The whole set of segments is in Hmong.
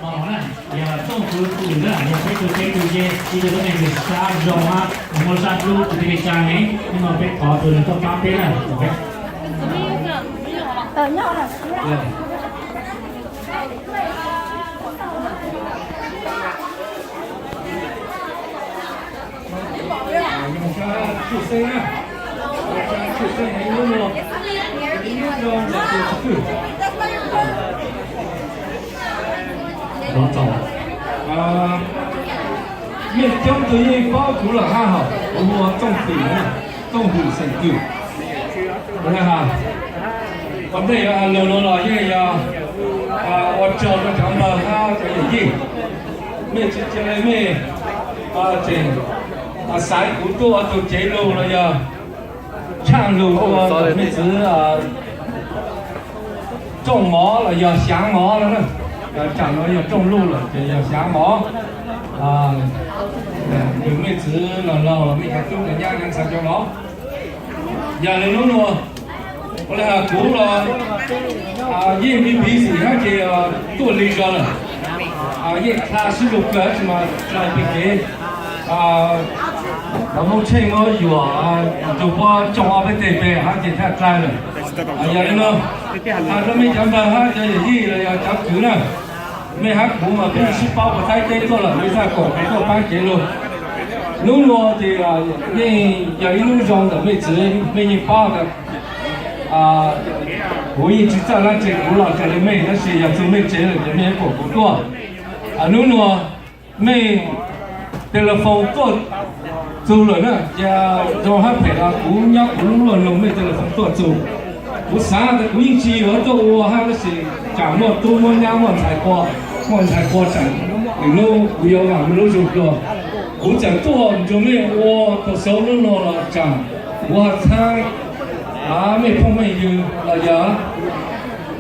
Yog txooj kwv tij na, yog peb tug teb tug ze, ib tug tub neeg tug sab zoo hab, muaj sab dlub tug tij neej tsaa ne, hnub no peb thov tug neeg tuaj paab peb na. Mej coob tug yeej paub kuv lawm hab hom, kuv hu ua Txooj Fim, Txooj Fim xeem Kwm. Ua ntej lug nuav los yeej yog ua tsaug rua cov npawg hab cov yawm yij. Mej tsi cia le mej tseem xaiv kuv tuaj ua tug cev lug los yog tshaaj lug ua mej txwv tsooj mov los yog xyaav mov no na. Tsam no yog tsooj luj lawm ces yog xyaav mov. Yog mej txwv los laug los mej cov tub cov nyab cov ntxhais cov vauv. Yog le hnub nuav, ua le hais kuv los yeej busy hab ces tuaj lig zog lawm. Yeej dlha sib zug kawg tsi mas dlha pem kev Moob Tsheej muab yuam rua puab tsoo ob peb teg pem hab ces thaj dlha lawm. Yog le nuav, rua mej cov npawg hab cov yawm yij los yog cov kwv na, mej hab kuv mas peb sib paub puas taib teb tuaj lawm, mej txhaj koom kuv tuaj paab kev lug. Hnub nuav ces yeej yog ib hnub zoo ntawm mej txwv, mej yeej paub tas kuv yeej tsi txawj dlaab tsi, kuv los raws le mej, tab sis yog txug mej tsev lawm ces mej yuav koom kuv tuaj. Hnub nuav mej telephone tuaj txug lawm na, ces zoo hab phem los kuv nyob kuv lub luag lug mej telephone tuaj txug. Kuv xaav tas kuv yeej tsi yuav tuaj ua hab, tab sis tsam muaj tub muaj nyab muaj ntxhais ua, muaj ntxhais ua tsam ib hnub kuv yuav vaam mej lub zug dlua. Kuv txawm tuaj nrug mej ua txug xaus hnub nuav los tsam kuv ho txhawb mej phooj mej ywg los yog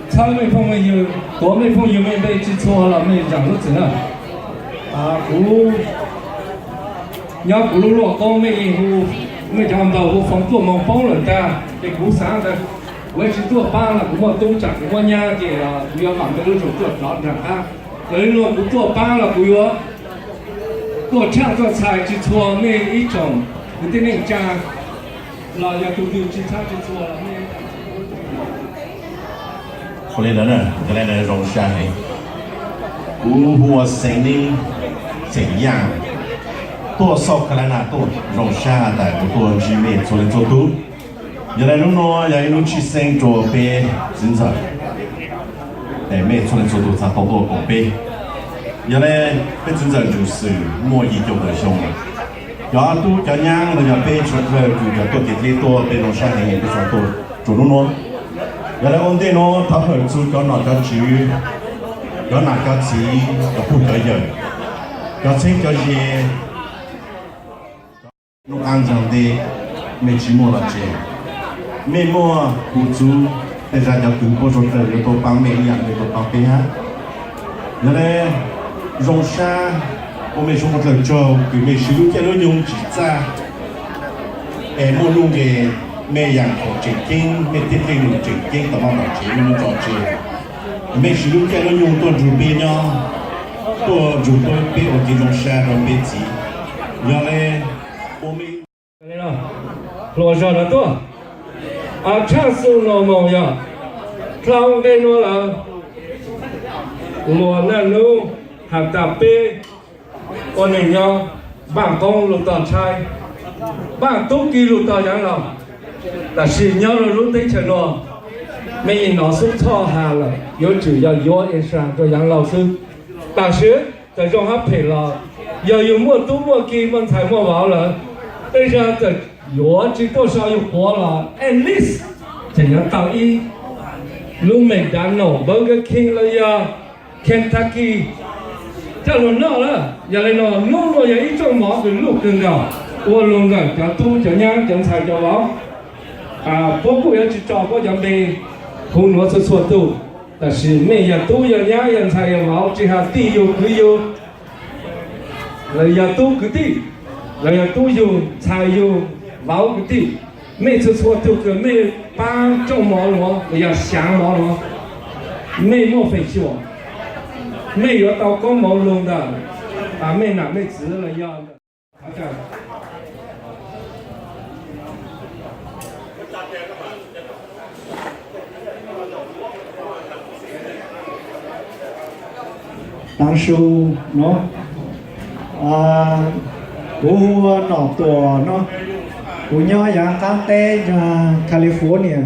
txhawb mej phooj mej ywg, tuav mej phooj ywg mej npe tsi txhua los mej zaam lub txim na. Kuv nyob kuv lub luag qoob mej hu, mej cov npawg hu foov tuaj moog poob lawm ntag, ces kuv xaav tas kuv tsi tuaj paab los kuv muaj tub tsam kuv muaj nyab ces kuv yuav vaam mej lub zug tuaj rov nraag qab. Yog le nuav kuv tuaj paab los kuv yuav tuaj tshaaj tuaj txhais tsi txhua mej ib tsoom kwv tij neej tsaa los yog tug twg tsi tshaaj tsi txhua los mej Ua le ntawd, zoo sab heev. Kuv hu ua Xeev Neeb, xeem Yaaj, tuaj South Carolina tuaj, zoo sab has tas kuv tuaj ntsib mej txhua leej txhua tug. Yog le hnub nuav yog ib hnub tshwj xeeb rua peb txiv ntxawm, mej txhua leej txhua tug txhaj tau tuaj koom peb. Yog le peb txiv ntxawm Ntsuj Xwm muaj yim caum tawm xyoo lawm. Cov tub cov nyab los yog peb tshua dlawg kws cov tuaj kev dleb tuaj, peb zoo sab heev peb txhaj tuaj rua hnub nuav. Yog le ua ntej nuav thov hawm txug cov nom cov tswv, cov nam cov txiv, cov pug cov yawm, cov txheeb cov ze, nub qaab ntxag ntej mej tsi muaj los tseg, mej muaj kuv txuv, tej zag cov kwv puab suav dlawg yuav tau paab mej ib yaam mej tau paab peb hab. Yog le zoo sab ua mej suav dlawg tsaug kws mej siv lub caij lub nyoog tsim txaj es muaj nuj nqes, mej yaam khoom tseem ceeb, mej tej dlej num tseem ceeb tau maj mam tsev mej muab tso tseg. Mej siv lub caij lub nyoog tuaj nrug peb nyob, tuaj nrug peb ua kev zoo sab rua peb txiv. Yog le ua mej hluas zog no tuaj, tshaj xu no moog yog dlhau nqe nuav lawm, luag naj nub has tas peb ua neeg nyob, npaaj qoob lug tog ntshai, npaaj tub ki lug tog yaav laug. Tab sis nyob rua lub teb chaws nuav, mej yeej nov xub txhoj has lawm, yuav tsum yog yuav insurance rua yaav laug xwb. Tab sis txawm zoo hab phem los, yog yug muaj tub muaj ki muaj ntxhais muaj vauv lawm, tej zag txawm yuav tsi tuaj sau yug quav los at least tseem yuav tau ib lub McDonald, Burger King los yog Kentucky coj lug noj lawm. Yog le nuav, nub nuav yog ib tsooj mov kws luj kawg nkaus, ua lug ntawm cov tub cov nyab cov ntxhais cov vauv. Puab kuj yuav tsi tso puab cov npe hu nuav txhua txhua tug, tab sis mej yog tub yog nyab yog ntxhais yog vauv, tsi has tij yug kwv yug, los yog tub kwv tij, los yog tub yug ntxhais yug vauv kwv tij, mej txhua txhua tug kws mej paab tsooj mov nuav los yog xyaav mov nuav, mej muaj feem xyuam Mej yuav tau koob moov lug ntawm mej nam mej txiv los yog Taav su no, kuv hu ua Nom Tuam no, kuv nyob yav qaab teb California,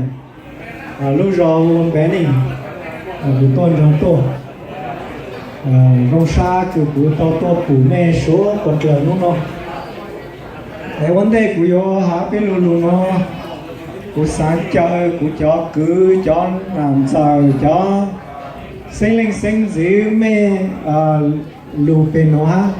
lub zos hu ua Banning, kuv tuaj nrog tuaj. Zoo sab kws kuv tau tuaj pum mej suav dlawg nub no. Es ua ntej kuv yuav has peb lug lug no, kuv xaav caw kuv cov kwv, cov nam ntxawm, cov xeeb leej xeeb ntxwv mej lug peg nuav hab.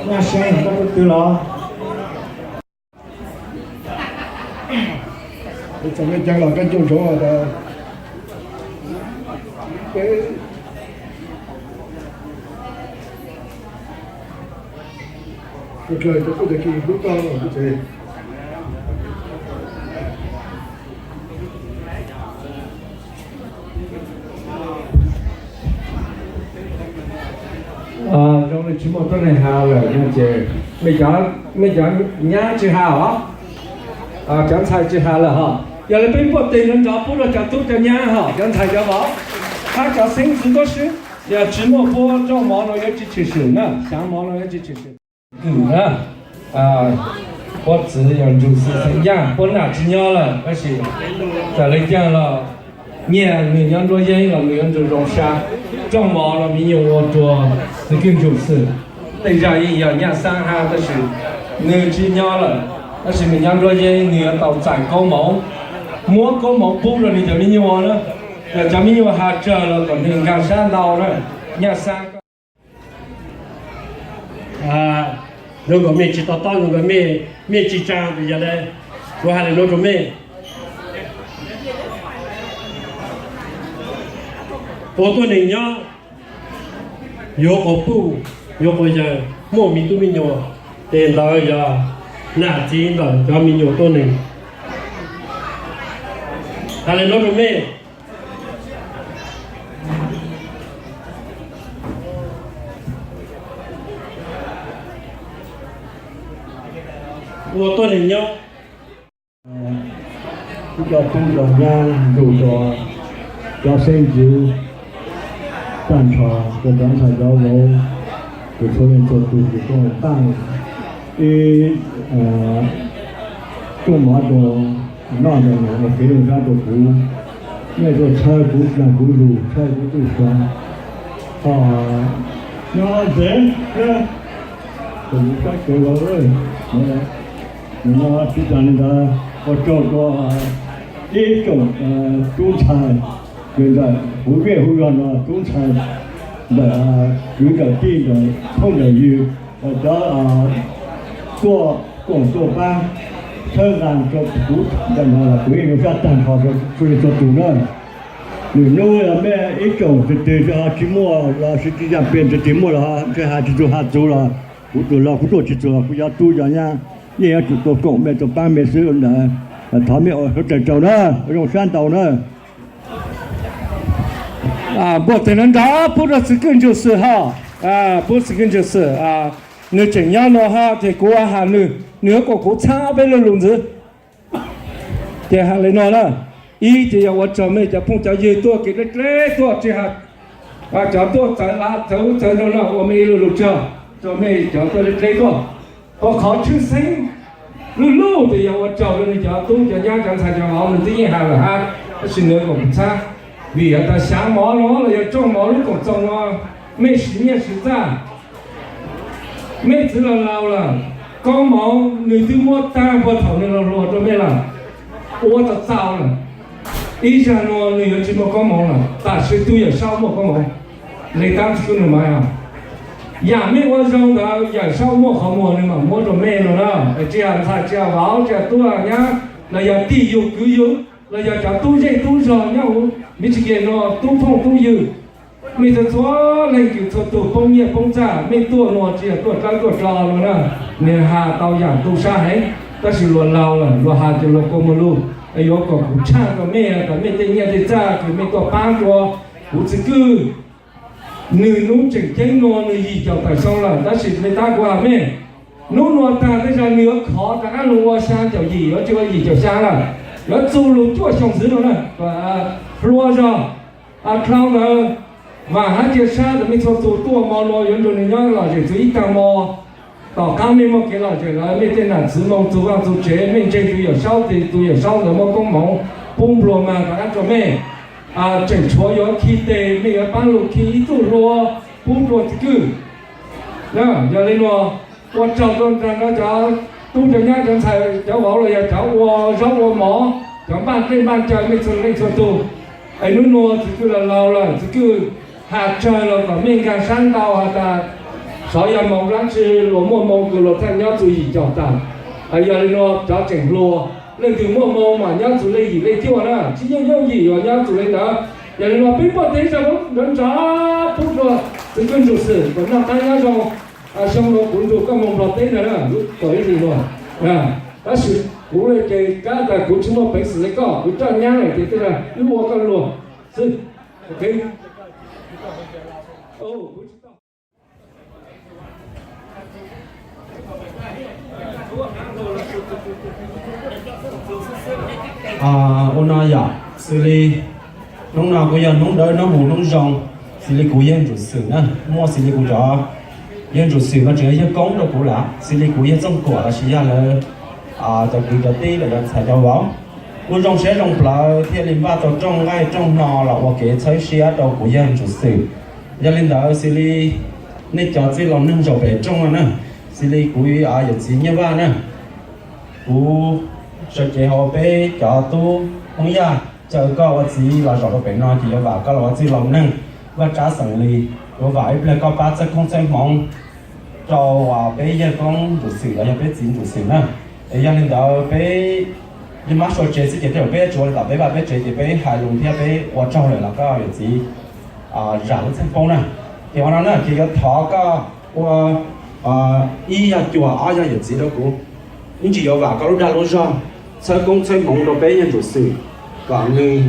Nyaj Seeb, koj tuaj twg los? Txog mej caag los koj coj ntsoov tas dlawg cov tub cov ki hlub koj. Zoo li tsis muaj tuab neeg has lawm no ces mej cov nyab tsis has os, cov ntxhais tsis has lawm hos. Yog li peb npuaj teg nrov nrov pub rau cov tub cov nyab hos, cov ntxhais cov vauv, hab cov xeeb ntxwv tuab swb. Yog tsis muaj puab rooj mov no yuav tsis tshwm sim na, xyaav mov no yuav tsis tshwm sim. Kws na, puab txwv yog Ntsum Xwm Xeem Yaaj, puab nam tsis nyob lawm tab sis txawm le caag los nyiaj nwg nyob nruab yeeb los nwg yuav nrug zoo sab. Rooj mov los mi nyuam ua rua txwv kws Ntsum Xwm. Tej zag yeej yog Nyaj Xaab hab tab sis nwg tsis nyob lawm, tab sis nwg nyob nruab yeeb nwg yuav tau txais koob moov, muab koob moov pub rau nwg cov mi nyuam na. Yog cov mi nyuam has tsawg los kom nwg nkaag sab ntau na. Nyaj Xaab, zoo nkaus mej tsis to taub, zoo nkaus mej tsis tsaa, yog le kuv has le nuav rua mej. Ua tuab neeg nyob, yuav quas puj, yuav quas yawg, muaj me tub me nyuam, tes ntawd yog nam txiv ntawm cov me nyuam tuab neeg. Has le nuav rua mej. Ua tuab neeg nyob, ib co tub co nyab, nrug rua cov xeeb ntxwv, tag nrho rua cov ntxhais cov vauv, kws txhua leej txhua tug kws tuaj taaj ib rooj mov rua noj ntawm nuav ua kev zoo sab rua kuv. Mej tuaj txhawb kuv, dlaag kuv lug, txhawb kuv txuj sa, ho nyob ntev, kuv kab kev los, no tsis taag le ntawd, ua tsaug rua ib tsoom tub ntxhais kws ntawm huv zej huv zog no, tub ntxhais ntawm kwv ntawm tij ntawm phooj ntawm ywg, cov tuaj koom tuaj paab txhawb nqa rua kuv ntawm no los kuv yeej zoo sab taag nrho rua txhua leej txhua tug na. Lwm nub mej ib tsoom twg twg tsis muaj los sis tsis yaam pem twg twg muaj los ntshe has tsis txug has txug los kuv tug los kuv tuaj tsis txug los kuv cov tub cov nyab yeej yuav tsum tuaj koom mej tuaj paab mej xwb ntawd. Thov mej ua suav dlawg tsaug na, zoo sab ntau na. Npuaj teg nrov nrov pub rua txwv kws Ntsum Xwm hos, pub txwv kws Ntsum Xwm. Nwg tseem nyob nuav hab ces kuv has nwg, nwg yuav koom kuv txhab ob peb lu lug ntxiv. Ces has le nuav na, ib ces yog ua tsaug mej cov phooj cov ywg tuaj kev dleb dleb tuaj tsis has, cov tuaj txawv lav txawv ub txawv nuav no ua mej ib lu lug tsaug rua mej cov tuaj dleb dleb tuaj. Ua qhov tshwj xeeb lug lug ces yog ua tsaug rua nwg cov tub cov nyab cov ntxhais cov vauv, nwg twb yeej has lawm hab, tab sis nwg koom kuv txhab. Vim yog tas xyaav mov no los yog rooj mov lub koom txoos no, mej siv nyiaj siv txaj, mej txwv los laus lawm, koob moov nwg twb muab taag puag thaum nwg los hluas rua mej lawm, ua tau txaus lawm. Ib zag nuav nwg yuav tsis muaj koob moov lawm, tam sim tub yawm saub muaj koob moov, le taab tsi kub nwg mas. Yam mej ua zoo ntawd yawm saub muaj qhov muag nws mam muab rau mej no na. Tsis hais ntxhais tsis hais vauv tsis hais tub hais nyab los yog tij yug kwv yug los yog cov tub zej tub zog nyob hauv Michigan no, tub phooj tub ywg, mej txhua txhua leej kws txhua tug poob nyiaj poob txag, mej tuaj nuav tsis yog tuaj dlawb tuaj dlo no na. Nws has tau yam tu sab heev, tab sis luag laug lawm luag has ces luag kua muag lug. Yuav kom kuv tshaj rau mej tas mej tej nyiaj tej txag kws mej tuaj paab rua kuv txiv kwj, nws nub tseem ceeb nuav nws yim caum tawm xyoo lawm, tab sis mej tab kuv has mej, nub nuav tag tej zag nws yuav khov rov qaab lug ua xyaa caum yim, yuav tsis ua yim caum xyaa lawm, yuav txug lug cuaj xyoo xwb no na. Hluas zog, dlhau ntawd, vaam hab cia sab tas mej txhua tug tuaj mo nuav yuav nrug nws nyob lom zem txug ib taag mo. Tom qaab mej muaj kev lom zem lawm, mej tej nam txiv moo txug vaaj txug tsev, mej ntseeg tug yawm saub, tes tug yawm saub ntawd muab koob moov pub nplua mag rov qaab rua mej. Tseem tshuav yuav khi tes, mej yuav paab lug khi ib tug hlua pub rua txiv kwj. Yog li nuav, ua tsaug rua nraag rua cov tub cov nyab cov ntxhais cov vauv los yog cov ua zaub ua mov, cov npaaj dlej npaaj cawv, mej txhua leej txhua tug. Es nub nuav txiv kwj laug laug lawm, txiv kwj has tsawg los kom mej nkaag sab ntau has tas, xyov yog moog dlaab tsi luas muaj moo kws luas txhaj nyob txug yim caum tawm. Yog li nuav cov tseem hluas, leej twg muaj moo mas nyob txug lej yim lej cuaj na, tsi yooj yooj yim yuav nyob txug le ntawd. Yog li nuav peb puag teg zag nrov nrov pub rua txiv kwj Ntsuj Xwm kom noj qaab nyob zoo. Xyoo nuav kuv nrug koj moog Nplog teb ntag na, lub kaum ib hlis nuav. Tab sis kuv le ces kab tas kuv tsi muaj peev xwm le koj, kuv coj nyab lawm ces tej zag wb ua koj luag xwb. Ua no yom, xws li hnub no kuj yog hnub dawb hnub mus hnub zoo, xws li kuv yawg Ntsuj Xwm na, muaj xws li kuv cov yawg Ntsuj Xwm no tseem yog yawg koob rau kuv lawm, xws li kuv yawg Txooj Kuam los sis yog lawv cov kwv cov tij los yog ntxhais cov vauv, kuj zoo siab zoo plawv thiaj li npaj tau rooj nqaij rooj hno los ua kev txhawb siab rau kuv yawg Ntsuj Xwm. Yog li ntawd xws li nej cov txwj laus neeg zaum pem rooj no na, xws li kuv yawm txiv Nyiaj Vaj na, kuv sawv cev hauv peb cov tub Hmoob Yaj caw koj ua txiv los zaum rau pem no ces yuav vam koj los ua txwj laus neeg Vaj Tsab xeem Lis, yuav vam ib pliag koj pab txhawb koob txhawb hmoov rau peb yawg koob Ntsuj Xwm los yog peb txiv Ntsuj Xwm na. Es yog li ntawd peb yeej mab sua tsev xwb ces tej zaum peb tsuav li tom peb vaj peb tsev ces peb hais lus thiab peb ua tsaug lawm los koj yawm txiv zam lub txheej poob na. Ces ua no na ces yuav thov koj ua ib yog cuag ob yog yawm txiv rau kuv, ib ntsis yuav vam koj lub dag lub zog, txhawb koob txhawb hmoov rau peb yawg Ntsuj Xwm kom nws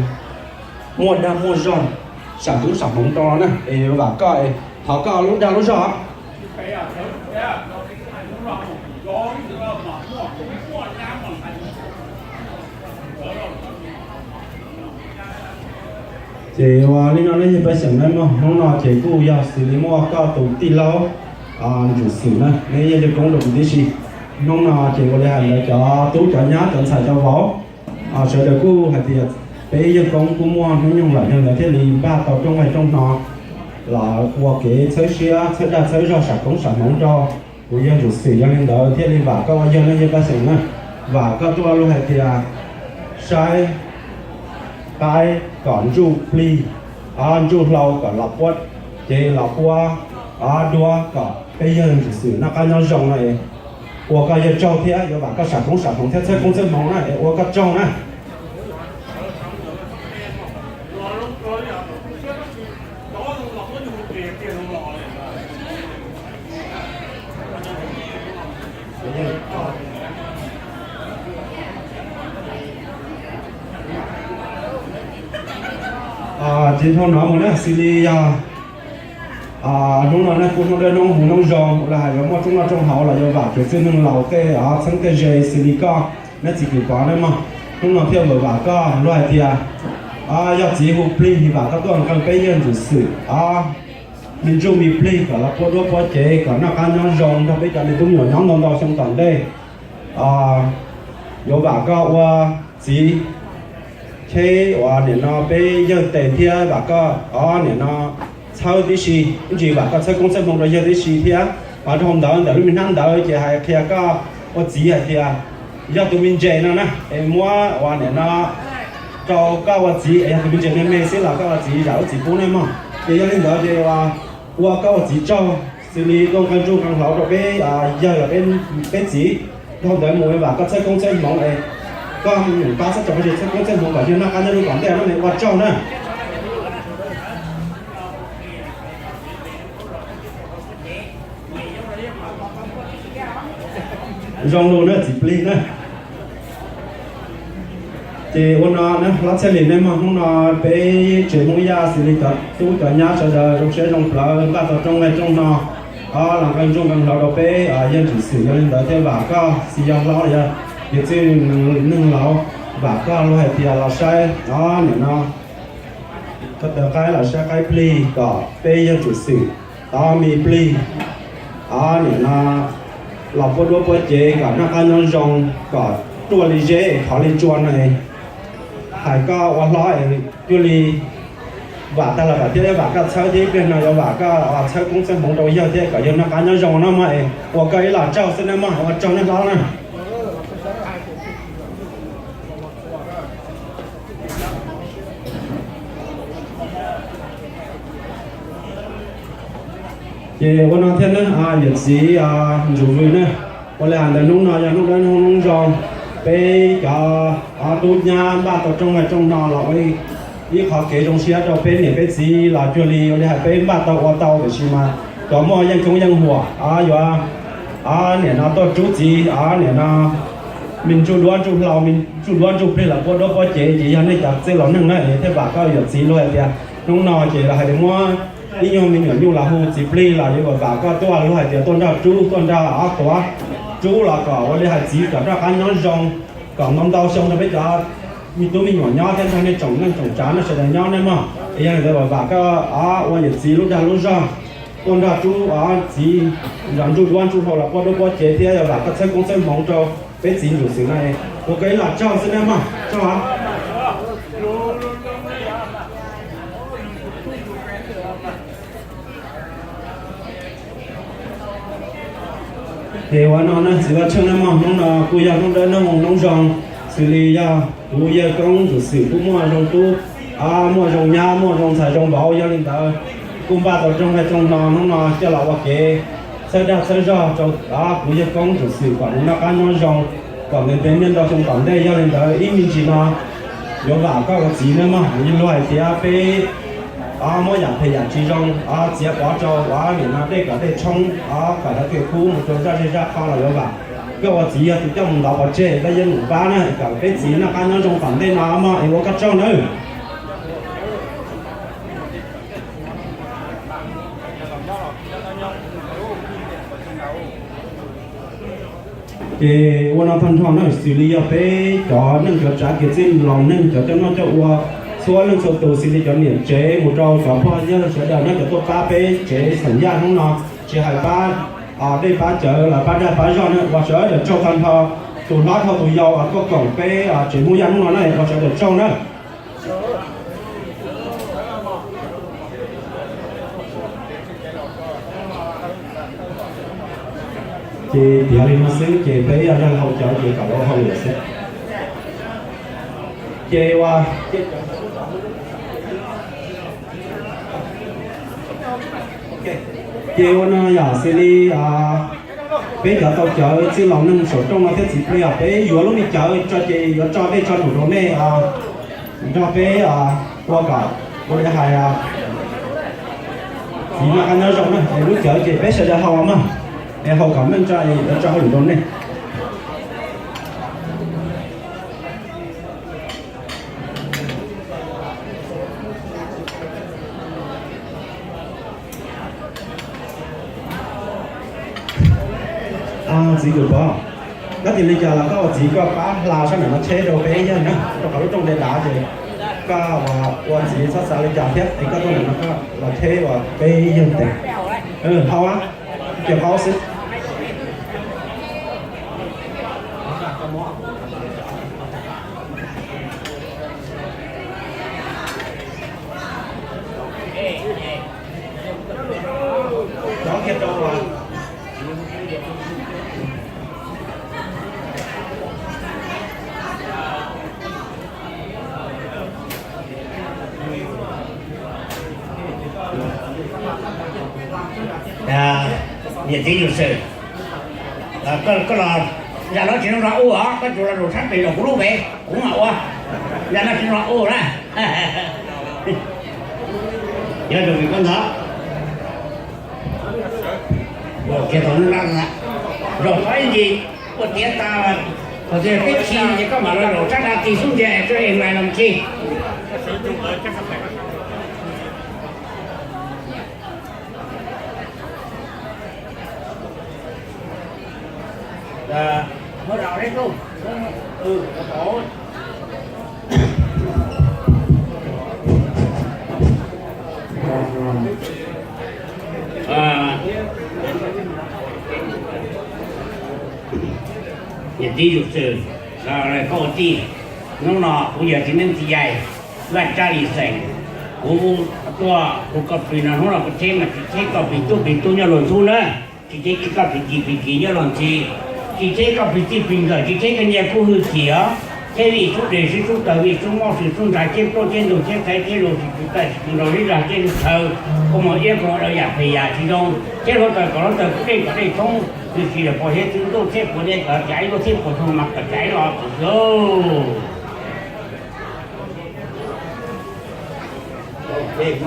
muaj dag muaj zog, sam koob sam hmoov rau no na. Es yuav vam koj, thov koj lub dag lub zog. Ces ua li no nej yawg pej xeem na mog, hnub no ces kuj yog xws li muaj koj tus tij laug Ntsuj Xwm na, neb yog yawg koob rau kuv tib si. Hnub no ces ua li hais ntawd cov tub cov nyab cov ntxhais cov vauv, sawv daws kuj hais tias peb yawg koob kuj muaj hnub nyoog lawm, yog ntawd thiaj li npaj tau rooj nqaij rooj hno los ua kev txhawb siab txhawb dag txhawb zog sam koob sam hmoov rau kuv yawg Ntsuj Xwm. Yog li ntawd thiaj li vam koj ua yawg nej yawg pej xeem na, vam koj tuaj lub hais tias saib qaib kom ntsuj plig, ntsuj hlau kom los puab cev los puab duab kom peb yawg Ntsuj Xwm noj qab nyob zoo no es ua koj yawg tsaug thiab yuav vam koj sam koob sam hmoov thiab txhawb koob txhawb hmoov na es ua koj tsaug na. Ces dhau no mus na xws li yog hnub no nej kuj hnub dawb hnub mus hnub zoo los hais yuav muaj rooj noj rooj haus los yuav vam kev txwj neeg laus tej txheeb tej ze xws li koj neb txiv kwv Pov na mog. Hnub no thiaj vam koj lub hais tias yog txiv hu plig vam koj tuaj nqee peb yawg Ntsuj Xwm me ntsuj me plig kom los puab duab puab cev kom noj qab nyob zoo nrog peb cov me tub me nyuam nyob ntau ntau xyoo tom ntej. Yuav vam koj ua txiv cheb uas nim no peb yawg tes thiab vam koj nim no txhawb tib si, ib ntsis vam koj txhawb koob txhawb hmoov rau yawg tib si thiab. Ho dhau ntawd ntawm lub me hnab ntawd ces hais qhia koj ua txiv hais tias yog tus me ntses no na es muab ua nim no rau koj ua txiv es yog tus me ntses me me xwb los koj ua txiv zam lub txim pub na mog. Ces yog li ntawd ces ua koj ua txiv tsaug Xws li tuaj nqee ntsuj nqee hlauv rau peb yawg, peb txiv, dhau ntawd mus vam koj txhawb koob txhawb hmoov es koj pab txhawb tso txhawb koob txhawb hmoov kom yawg noj qab nyob zoo tom ntej no, ua tsaug na. Zoo lug na txiv plig na. Ces ua no na, hlob Txhiaj Lis, nej mog, hnub no peb tsev Hmoob Yaj xws li cov tub cov nyab sawv daws zoo siab zoo plawv npaj tau rooj nqaij rooj no, o, los nqee ntsuj nqee hlauv rau peb yawg Ntsuam Xwm. Yog li ntawd thiaj vam koj, tsis yog hlob los yog yawg txwj neeg laus, vam koj luag hais tias los saib, o, nim no koj tawv qaib los saib qaib plig kom peb yawg Ntsuam Xwm, o, me plig, o, nim no los puab duab puab cev kom noj qab nyob zoo, kom ruaj li zeb es khov li tsua no. Hais koj ua hlob es cuag li vam tag los vam thiab, vam koj txhawb thiab, ib pliag no yuav vam koj txhawb koob txhawb hmoov rau yawg thiab kom yawg noj qab nyob zoo no mog. Es ua koj ib los tsaug xwb na mog, ua tsaug nej hlob na. Ces ua no thiab na, yawm txiv Ntsuam Vws na, ua li hais ntawd hnub no yog hnub dawb hnub zoo, peb cov tub nyab npaj tau rooj nqaij rooj no los ua ib qho kev zoo siab rau peb niam peb txiv los cuag li ua li hais peb npaj tau ua tau, tiam sis mas cov muaj yeej koob yeej huam yuav, o, nim no tuaj rub txiv, o, nim no me ntsuj duab ntsuj hlauv, me ntsuj duab ntsuj plig los puab duab puab cev, ces yog nej cov txwj laus neeg na es thiaj vam koj yawm txiv. Luag hais tias hnub no ces los hais tias muab ib nyuag me nyuam nyuj los hu txiv plig los yuav vam koj tuaj, luag hais tias tuaj nrog rub, tuaj nrog, o, tuav rub los kom ua li hais txiv kom noj qab nyob zoo, kom ntau ntau xyoo rau peb cov me tub me nyuam nyob thiab nrog nej tsoom neej tsoom tsav no sawv daws nyob nej mog. Es yog li ntawd vam koj, o, ua yawm txiv lub dag lub zog tuaj nrog rub, o, txiv, nrog ntsuj duab ntsuj hlauv los puab duab puab cev thiab yuav vam koj txhawb koob txhawb hmoov rau peb txiv Ntsuam Xwm no. Ua koj ib los tsaug xwb nej mog, tsaug os. Ces ua no na txiv Vaj Tsheej na mog, hnub no kuj yog hnub dawb hnub zoo, xws li yog kuv yawg koob Ntsuam Xwm kuj muaj zoo tub, muaj zoo nyab, muaj zoo ntxhais zoo vauv, yog li ntawd kuj npaj tau rooj nqaij rooj no, hnub no coj los ua kev txhawb dag txhawb zog rau kuv yawg koob Ntsuam Xwm kom nws noj qab nyob zoo, kom nws ntev niaj ntau xyoo tom ntej. Yog li ntawd ib me ntsis no yuav vam koj ua txiv na mog, yog luag hais tias peb muab yam phem yam tsis zoo txiav pov rau, nim no dej kom dej tshoob, kom lawv kev kub mus rau zaj zej zaj qho los yuav vam koj ua txiv. Yog tus coj mus ntov pov tseg koj yeej mus pab na, kom peb txiv noj qab nyob zoo tom ntej no mog, es ua koj tsaug nawb. Ces ua no tag nrho na, xws li yog peb cov neej cov tsav kwv tij laus neeg cov coj noj coj ua, txhua leej txhua tus, xws li cov niam tsev mus rau cov pog yawg sawv daws na, cov tuaj pab peb tsev xeem Yaj hnub no, tsis hais pab dej pab cawv los pab dag pab zog na, ua sawv daws tsaug tag nrho. Tus hlob dhau tus yau tuaj koom peb tsev Hmoob Yaj hnub no na, ua sawv daws tsaug na. Ces tiav li no xwb ces peb yog yawg hau cawv ces kom lawv hau lawm xwb. Ces ua, ces ua no yom, xws li peb cov tau cawv txwj laus neeg saum rooj no thiab txiv plig, peb yuav lub me cawv tso ces yuav tso dej tso num rau nej nrog peb ua kom ua li hais txiv noj qab nyob zoo na. Es lub cawv ces peb sawv daws hau mog, es hau kom meej tso es yuav tso hauj lwm rau nej. Txiv Kwm Pov, koj tias li cas los koj ua txiv koj pab hla sab nram no tsheb rau peb yawg na, rau qhov lub rooj nte dav ces koj ua txiv txhob xav li cas thiab es koj tuaj nram no koj los tsheb ua peb yawg tes. Hau, ces paub xwb. Niam txiv yus xwm, koj los, yam no tsis zoo rau ub os, koj tsuas los zaum sab pem zaum kuv lub pem kuv mam ua. Yam no tsis zoo rau ub na. Nyob rau vim koj ntawd. Kiag thaum no, zaum tau ib ntsis ua tiav tas, thaum twg peb khi ces koj mam los zaum sab dab tsi xub ntiag es rau es lais los khi. Niam txiv yus xwm, koj ua tij, hnub no kuv yog txiv neeb txiv yaig Vaj Tsab Lis xeem, kuv tuaj hu koj plig no, hnub no kuv cheb mas tsis cheb koj plig tub plig tub nyob luag ntxhub na, tsis cheb koj plig ci plig kis nyob luag ntxhi, tsis cheb koj plig txij plig nkawm, tsis cheb koj nyiaj kub hwj chim os, cheb vij sub deg sib sub taw vij sub mob sib sub ntsha, cheb plaub cheb ntug cheb qhaiv cheb lus tsis tsis taij tsis tsis nrog zib zag cheb lub chaw, kua muag iab kua muag dau yam phem yam tsis zoo, cheb hluav taws kom hluav taws kub dej kom dej thoob, tsis tsis yog pog thiab txiv ntuj thiab puas dej kom cas ib lub thiab puas xyoo mas kom cas ib los txwm xyoo. Ces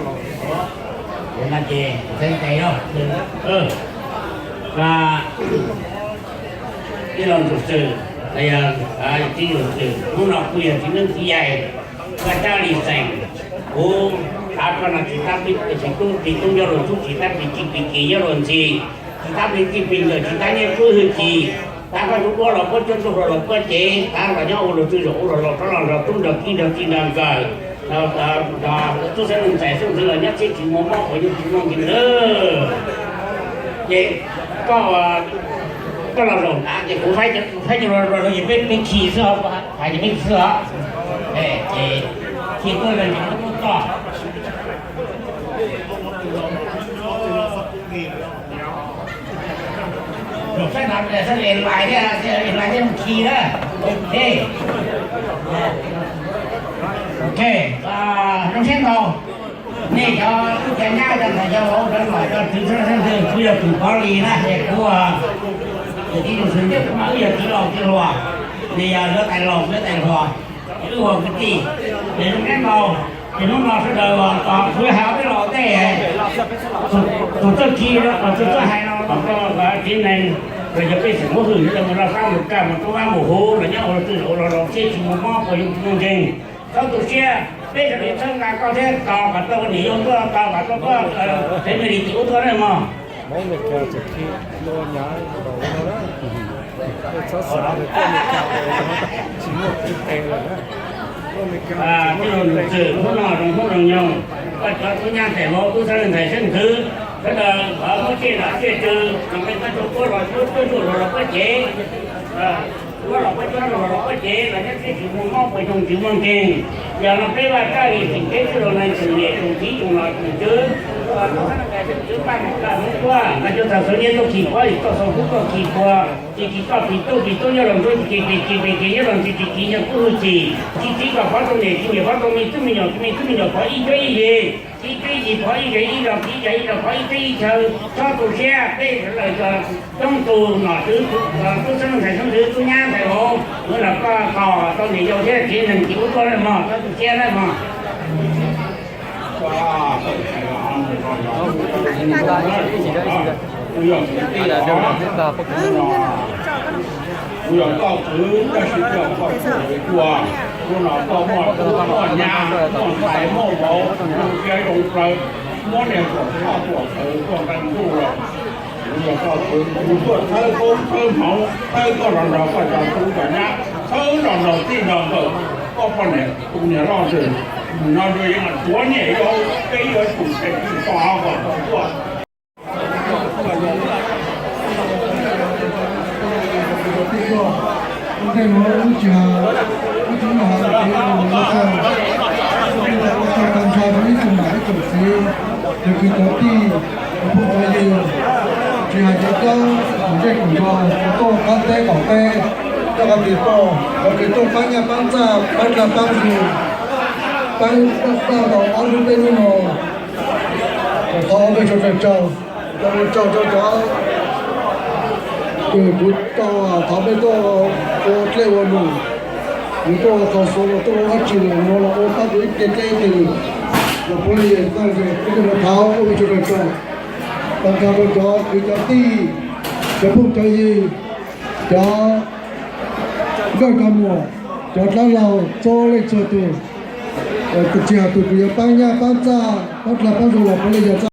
txheeb tes, ib lo ntsuam xwm, tib lo ntsuam xwm, hnub no kuj yog txiv neeb txiv yaig Vaj Tsab Lis xeem, kuv tav koj no tsis tab plig tub plig tub nyob luag ntxhub, tsis tab plig ci plig kis nyob luag ntxhi, tsis tab plig txij plig nkawm, tsis tab nyiaj kub hwj chim, tab koj tub duab los puab cuab, tub hluas los puab cev, tab los nyob ua luag twg zaum ua luag laus, rov los nrog tub nrog ki nrog txij nrog nkawm, tub xeeb leej ntxhais xeeb ntxwv los nyob txhiab tsis muaj mob quas yoog tsis muaj nkeeg lawm. Ces koj, koj los zaum nrad ces kuv faib cov, faib cov los ces peb, peb khi xwb os, hais ces peb khi xwb os. Ces khi tuaj los ces muab tuaj txog. Zaum saib no saib li lais thiab, li lais thiab mus khi na. Ok, ok, zoo siab ntau. Nej cov tub cov nyab cov ntxhais cov vauv cov nom cov tswv txheeb leej ntxhais xeeb ntxwv, kuv yog tus pov li na, es kuv, ces tib tug xwm txheej kuv mas wb yog txiv laus txiv hluas, nws yog lawv tais laus lawv tais hluas, es wb ua kwv tij, ces zoo siab ntau. Ces hnub no sawv daws tos kuv hais ob peb lo tej, tus txawj khi, tus txawj hais no los rau txiv nees, los yog pej xeem muab hwm sawv daws mus rau sab mus kaj mus rub vab mus huv los nyob ua luag twg los ua luag laus txhiab tsis muaj mob quas yoog tsis muaj nkeeg. Txhob tu siab, peb sawv daws txhawb nqa koj thiab tos kom tau ua niam yau tuaj, tos kom tau koj family tim ub tuaj na mog. Tij laug Nus Xwm, hnub no zoo hnub zoo nyoog, koj cov tub nyab ntxhais vauv tub xeeb leej ntxhais xeeb ntxwv sawv daws thov muab tsiaj nom tsiaj tswv, nom peb tub tuaj puab los puab cuab, tub ntsuj los los puab cev, puab los puab cuab, ntsuj los los puab cev, los nyob txhiab tsis muaj mob quas yoog tsis muaj nkeeg. Yog no peb Vaj Tsab Lis xeem peb txwj laug neeg tsoom niam tsoom txiv tsoom nom tsoom tswv, tsoom tswv paj mus kaj hmoob tuaj, mas cov txawj xav nyiaj tuaj khi puav, txawj xav kub tuaj khi puav, tsis khi koj khi tub khi tub nyob luag ntxhub, tsis khi plig ci plig kis nyob luag ntxhi, tsis khi nyiaj kub hwj chim, tsis khi kom pov rau niam tsis nyiam pov rau me tub me nyuam, me tub me nyuam pov ib cuab ib yig, ib cuab ib yig pov ib zej ib zos, ib zej ib zos pov ib teb ib chaw. Txhob tu siab, peb sawv daws coob tus nom tswv, tub xeeb ntxhais xeeb ntxwv, tub nyab ntxhais vauv, hnub no koj tos tau niam yau thiab txiv nees tim ub tuaj na mog, txhob tu siab na mog. Kuv yog koj kwv, tab sis koj kuj ua, hnub no koj muaj tub muaj nyab, muaj ntxhais muaj vauv, zoo siab zoo plaws, muab niag tuam tshoj tuam txhawv tuaj nqee ntuj los. Kuv yog koj kwv, kuv tuaj txhawb koob txhawb hmoov, txhawb koj los nrog koj cov tub cov nyab, txhawb los nrog txij nrog nkawm, koj poj niam tus niam loj ntawd. Nim no nrog yeej tuav niam yau, peb yuav tsum tshem txim txo kom tau tuaj. Ntej nuav wb tsis, wb tsis muaj hais tias ua txog, ua txog tag nrho rau ib tsoom niam ib tsoom txiv, cov kwv cov tij, cov phooj cov ywg, tsis hais cov cob koom zej koom zos, cov tuaj qab teb qaum teb, coj qab tis tuaj, cov kws tuaj paab nyaj paab txag, paab dlaag paab zug, paab txag tau ob lub peb lub no, kom tau Tsaug tsaug tsaug, tsaug tsaug tsaug. Ces kuv tau thov peb tuaj ua dlej ua num, kuv tuaj ua qhov xov los tuaj ua dab tsi los no los ua pab kuv ib ce dlej ib ce num los puav leej yog txawj ntse, peb tuaj mus thov ua tsaug tsaug tsaug. Tau nrog rau cov kwv cov tij, cov phooj cov ywg, cov nkauj cov muam, cov dab laug txhua leej txhua tus, tsis hais tus twg yuav pab nyab pab txaj pab dlawg pab zoo los puav leej yog txawj.